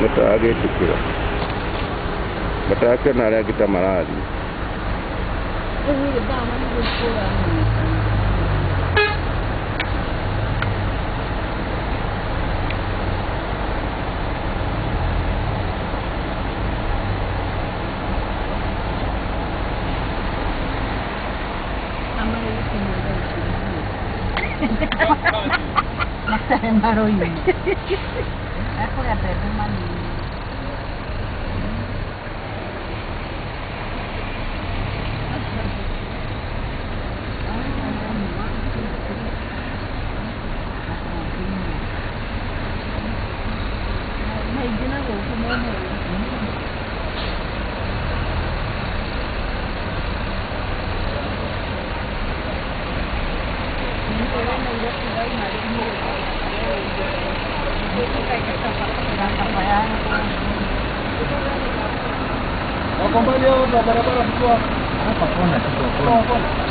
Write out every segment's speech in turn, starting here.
Mataragĩtĩkĩra matarakĩona arĩa angĩ ta marathiĩ.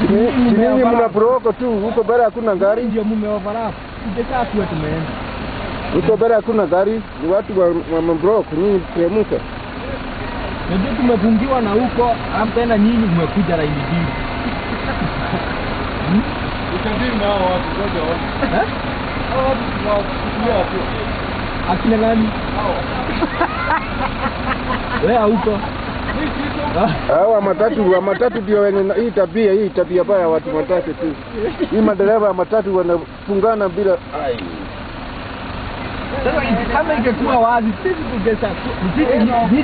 Ninyi mna proko tu huko bara hakuna gari. Ndio mume overlap. Tungekaa tu tumeenda. Huko bara hakuna gari, ni watu wa mbroko nyinyi mkiamka. Ndio tumefungiwa na huko, alafu tena nyinyi mmekuja laini mbili. Utabiri na hao watu ngoja waone. Eh? Hao watu tunawachukulia hatua. Akina nani? Hao. Wewe huko. Hawa matatu ndio wenye hii tabia baya watu matatu tu. Hii madereva wa matatu wanafungana bila ai. Sasa kama ingekuwa wazi sisi tungesa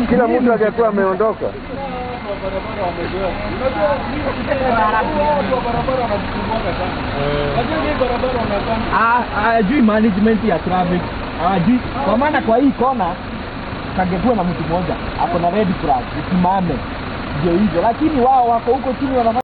kila mtu angekuwa ameondoka. Barabara wamezoea. Unajua watu wa barabara wanatusumbua sana. Unajua hii barabara wanataka. Hajui management ya traffic. Hajui. Kwa maana kwa hii kona kangekuwa na mtu mmoja ako na red flag usimame. Ndio hivyo, lakini wao wako huko chini wana